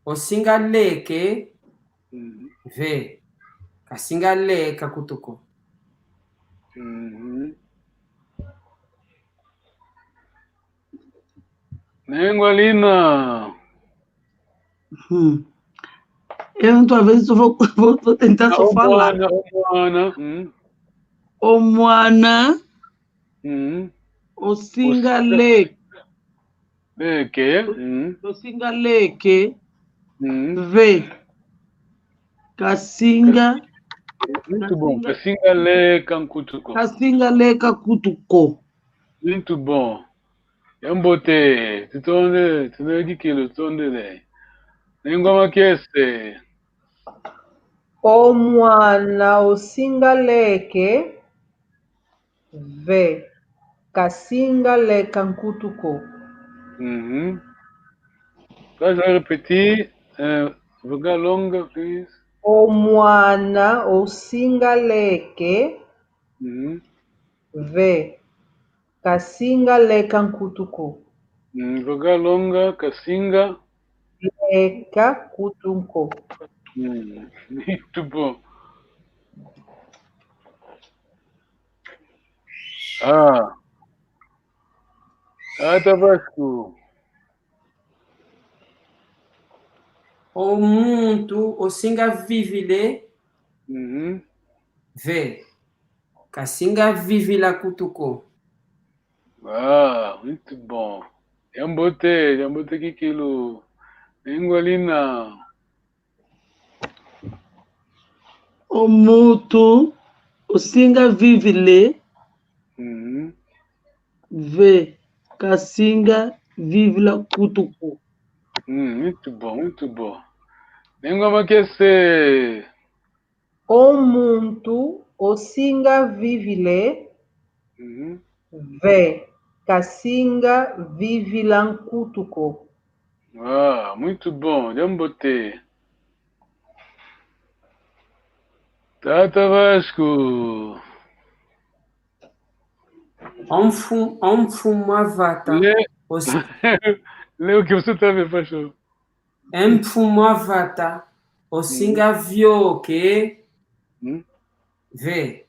osinga leke, uhum, ve, kasinga leka kutu ko. Uhum. Nengwa Lina. Hum. Eu, então, às vezes, eu vou, vou, vou tentar só falar. O mwana, o mwana. Hum. O mwana. Hum. Osinga leke. Leke. Hum. Osinga leke. Hum. Ve. Kasinga. Muito bom. Kasinga leka nkutu ko. Kasinga leka kutu ko. Muito bom. Yambote, tutondele, tutondele kikilu, tutondele. Nengwa Makese. O mwana osinga leke, ve, kasinga leka nkutu ko. Mhm. Faz répéter, euh, vogal longa, please. O mwana osinga leke, mhm, ve, kasinga leka nkutu ko. Mm, vogal longa, kasinga. Leka kutu ko. Mm, muito bom. Ah. Tata Vasco. O muntu osinga vivile. Mhm. Ve. Kasinga vivila kutu ko. Ah, muito bom. Yambote, yambote kikilu. Nengwa Lina. O muntu osinga vivile. Mhm. Ve, kasinga vivila kutu ko. Hum, muito bom, muito bom. Nengwa Makese. O muntu osinga vivile, mhm, ve, kasinga vivila nkutu ko. Ah, muito bom, yambote. Tata Vasco. O mfu-, o mfumu a vata. Le-, osi- Leo que você tá me apaixonando. E mfumu a vata, osinga, mm, vioke, mm, ve,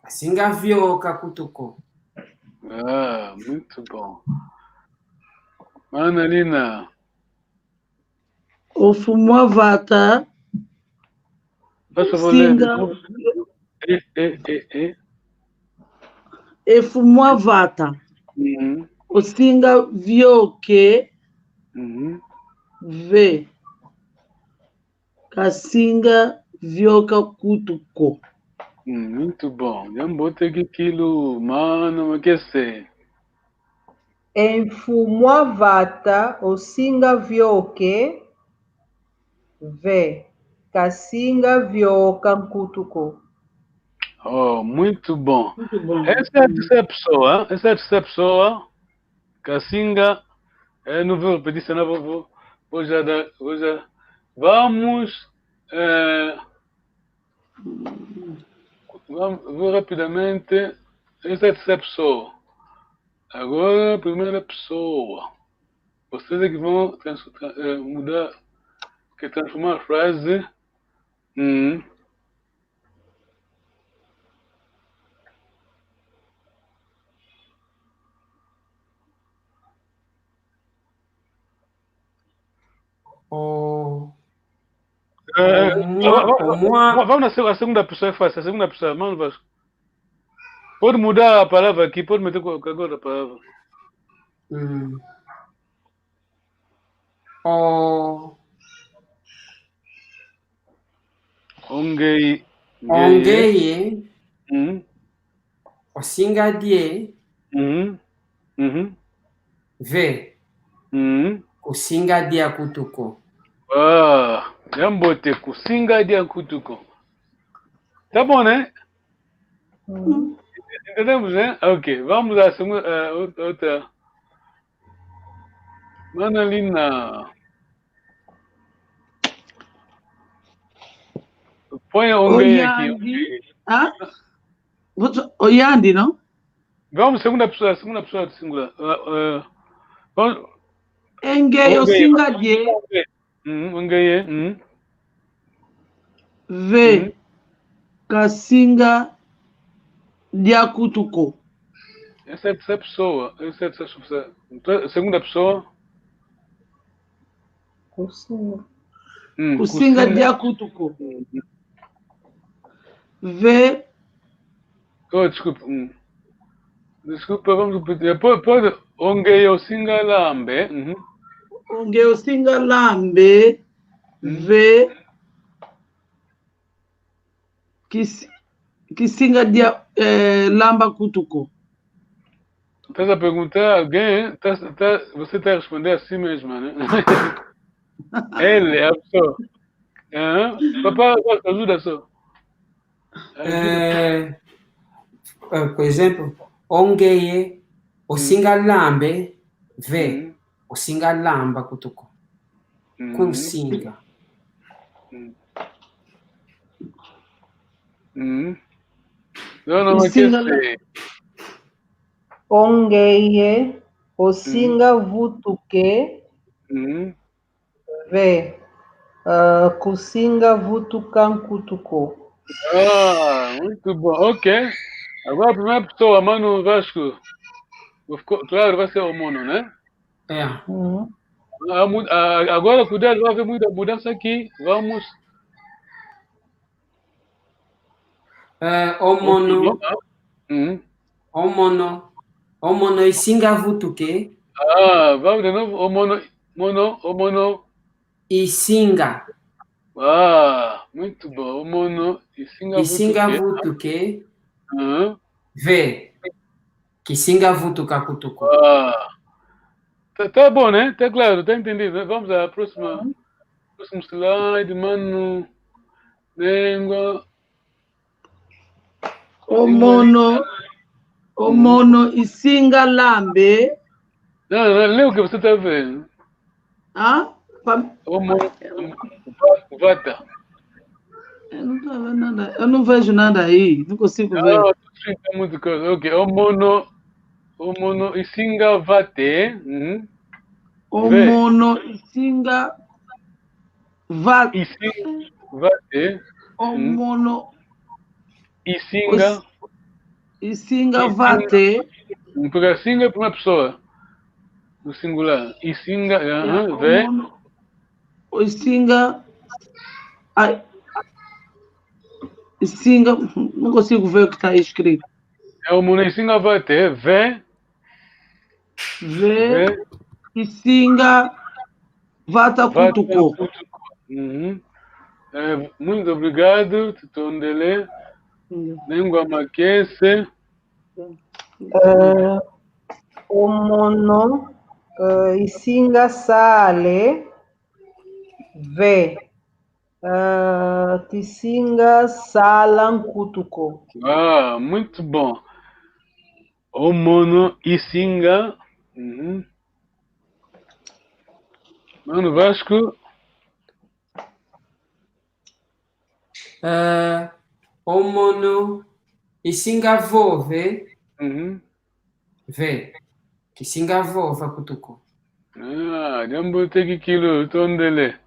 kasinga vioka kutu ko. Ah, muito bom. Mana Lina. O mfumu a vata, osinga. Eh, eh, eh, eh. E mfumu a vata. Mhm. Osinga vioke. Mhm. Ve. Kasinga vioka kutu ko. Hum, muito bom. Yambote kikilu, mana Makese. E mfumu a vata, osinga vioke, ve, kasinga vioka nkutu ko. Oh, muito bom. Muito bom. Essa é a terceira pessoa, essa é a terceira pessoa. Kasinga, eh, não vou repetir, senão vou, vou, vou já dar, vou já. Vamos, eh, vamos, vou rapidamente. Essa é a terceira pessoa. Agora, primeira pessoa. Vocês é que vão trans-, tra-, eh, mudar, que transformar a frase. Hum. Oh. Eh, oh, mwa-, va-, va-, oh, mwa-, va-, vamos na se-, a segunda pessoa, é fácil, a segunda pessoa, mano Vasco. Pode muda a palavra aqui, pode meter qualquer outra palavra. Mm. O. Ongeye. Ongeye. Mm. Osinga die. Mm. Mhm. Ve. Mm. Kusinga dia nkutu ko. Ah, diambote, kusinga dia nkutu ko. Tá bom, né? Hum. Entendemos, né? Ok, vamos à segunda, eh, outra, outra. Mana Lina. Põe o ongeye aqui. Oyandi. Hã? Você, oyandi, não? Vamos, segunda pessoa, segunda pessoa do singular. Eh, eh, vamos. Ongeye, ongeye, osinga die. Mm, ongeye, mm. Ve. Mm. Kasinga dia nkutu ko. Essa é a terceira pessoa. Essa é a terceira pessoa. Então, segunda pessoa. Kusinga. Mm, kusinga, kusinga dia nkutu ko. Mm. Ve. Oh, desculpa. Hum. Desculpa, vamos repetir. Pode, pode. Ongeye osinga lambe. Uhum. Ongeye osinga lambe. Hum. Ve. Kis-, kisinga dia, eh, lamba nkutu ko. Estás a perguntar a alguém, tá, tá, você tá a responder a si mesma, né? Ele, a pessoa. Aham. Papá, ajuda só. Eh, eh, por exemplo, ongeye, osinga lambe, ve, hum, osinga lamba nkutu ko. Hum. Kusinga. Hum. Hum. Não, não, é que osinga la-, ongeye, osinga vutuke, hum, ve, ah, kusinga vutuka nkutu ko. Ah, muito bom. Ok. Agora a primeira pessoa, mano Vasco. Ficou claro, vai ser o mono, né? É. Uhum. Ah, mu-, ah, agora, cuidado, vai haver muita mudança aqui. Vamos. Eh, o mono. Hum. O mono. O mono isinga vutuke. Ah, vamos de novo. O mono, mono, o mono. Isinga. Ah, muito bom. O mono isinga vutuke. Isinga vutuke. Aham. Ve. Kisinga vutuka nkutu ko. Ah. Tá, tá bom, né? Tá claro, tá entendido, né? Vamos à próxima. Uhum. Próximo slide, mano. Nengua. O mono, o mono isinga lambe. Não, não, lê o que você tá vendo. Hã? Pa- O mono, va-, vata. Eu não tô vendo nada. Eu não vejo nada aí. Não consigo ver. Não, tá muito coisa. Ok, o mono, o mono isinga vate. Uhum. O mono isinga va-, isinga vate. O mono isinga. Os-, isinga vate. Porque isinga é primeira pessoa. No singular. Isinga, é, aham, o ve. Mono, o isinga, ai, isinga, não consigo ver o que tá aí escrito. É o mono isinga vate, ve. Ve, ve. Isinga vata nkutu ko. Vata nkutu ko. Uhum. Eh, muito obrigado, tutondele. Uhum. Nengua makese. Eh, o mono, eh, isinga sale, ve. Ah, kisinga sala nkutu ko. Ah, muito bom. O mono isinga. Uhum. Mano Vasco. Ah, o mono isinga vove. Uhum. Ve, kisinga vova nkutu ko. Ah, diambu teki kilu, tondele.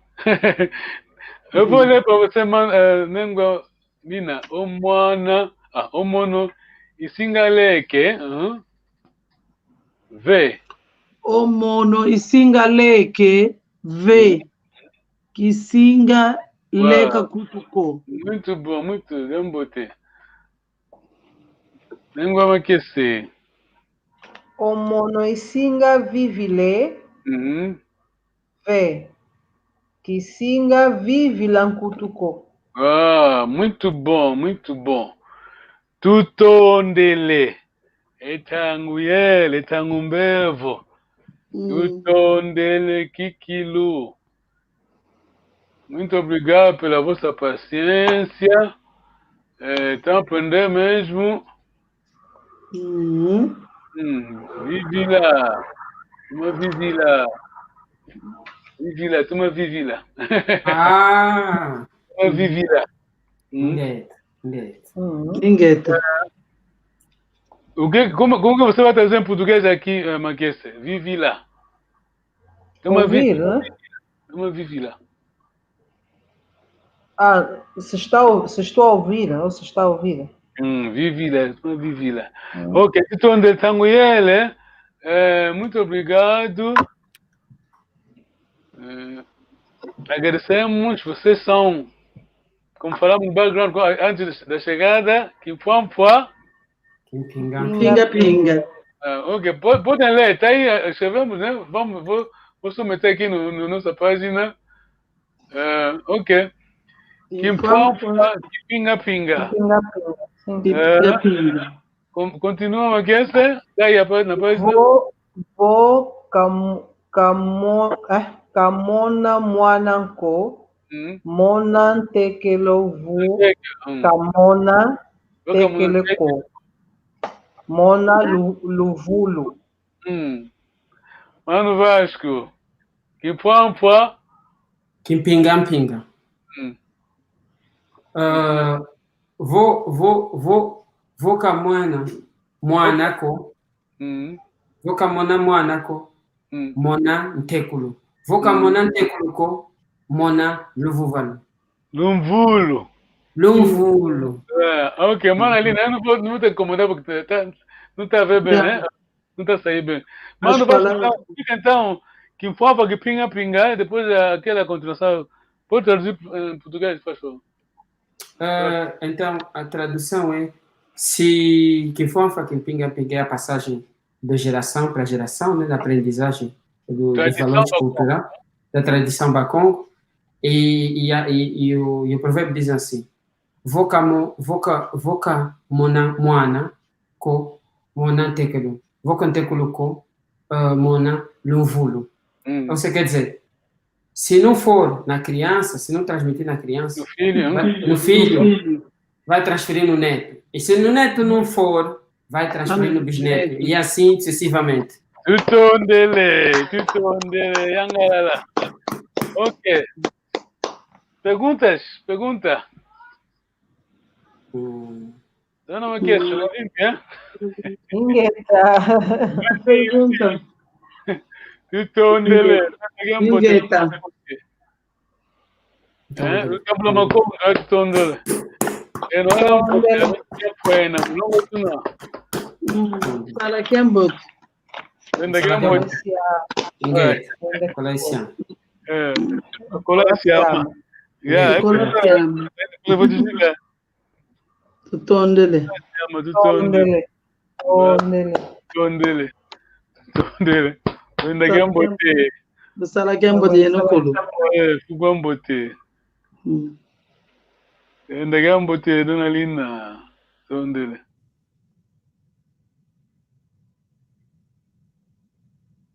Eu vou ler pra você, man-, eh, Nengua Mina, o mwana, ah, o mono, isinga leke, aham. Ve. O mono, isinga leke, ve. Kisinga leka nkutu ko. Muito bom, muito, diambote. Nengwa makese. O mono isinga vivila. Mhm. Ve, kisinga vivila nkutu ko. Ah, muito bom, muito bom. Tutondele. E ntangu yele, e ntangu mbevo. Mm. Tutondele kikilu. Muito obrigado pela vossa paciência. Eh, tempo ainda mesmo. Uhum. Hum, vivila. Toma vivila. Vivila, toma vivila. Ah. Toma vivila. Hum. Ingeta, ingeta. Uhum. Ingeta. O que, como, como que você vai trazer em português aqui, eh, Makese? Vivila. Toma vivila. Ouvir, né? Toma vivila. Ah, se está, se estou a ouvir, ou se está a ouvir. Hum, vivila, toma vivila. Hum. Ok, tutondele, ntangu yele. Eh, muito obrigado. Eh, agradecemos, vocês são, como falamos no background, antes da chegada, kimpwampwa. Kimpinga. Pinga, pinga. Ah, ok, po-, podem ler, tá aí, eh, escrevemos, né? Vamos, vou, vou submeter aqui no, no nossa página. Ah, ok. Kimpwampwa, kimpinga, pinga. Kimpinga, pinga. Sim. Eh, kimpinga, pinga. Con-, continua, Makese. Tá aí a página, página. Vo, vo kam-, kamo-, eh, kamona mwana ko, mm, mona ntekelo vo, ntekelo, mm, kamona, vo kamona ntekelo ko. Mona lu-, luvulu. Mm. Mano Vasco. Kimpwampwa. Kimpinga mpinga. Mm. Ah, vo, vo, vo, vo kamona mwana ko. Mm. Vo kamona mwana ko. Mm. Mona ntekulu. Vo kamona, mm, ntekulu ko, mona luvuvalu. Lumvulu. Lumvulu. Ah, ok, mana Lina, não vou, não vou te incomodar porque tá, tá, não tá a ver bem, né? Não tá a sair bem. Mas não vai falar. Fica então, kimpwampwa, kimpinga pinga, e depois, eh, aquela continuação. Pode traduzir, eh, em português, por favor? Ah, então, a tradução é, se kimpwampwa, kimpinga pinga é a passagem de geração para geração, né, da aprendizagem do, do valor cultural, da tradição Bakongo, e, e, a, e, e o, e o provérbio diz assim: vo kamo-, vo ka-, vo kamona mwana ko, mona ntekulu. Vo ka ntekulu ko, eh, mona lumvulu. Hum. Ou seja, quer dizer, se não for na criança, se não transmitir na criança, no filho, vai, né? No filho, vai transferir no neto. E se no neto não for, vai transferir no bisneto. E assim sucessivamente. Tutondele, tutondele, yangalala. Ok. Perguntas? Pergunta? Hum. Dona Makese, hum, não tem, é? Ingeta. Pergunta. Tutondele. Ingeta. Tutondele. Eh, tutondele. Tutondele. Eh, tutondele. Tutondele. Mm, fala kiambote. Wenda kiambote. Ingeta. Kolaisia. Eh, kolaisia. Ya, kolaisia. Tutondele. Tutondele. Tutondele. Tutondele. Tutondele. Wenda kiambote. Lusala kiambote yeno kulu. Eh, fu kiambote. Mm. Wenda kiambote, dona Lina. Tutondele.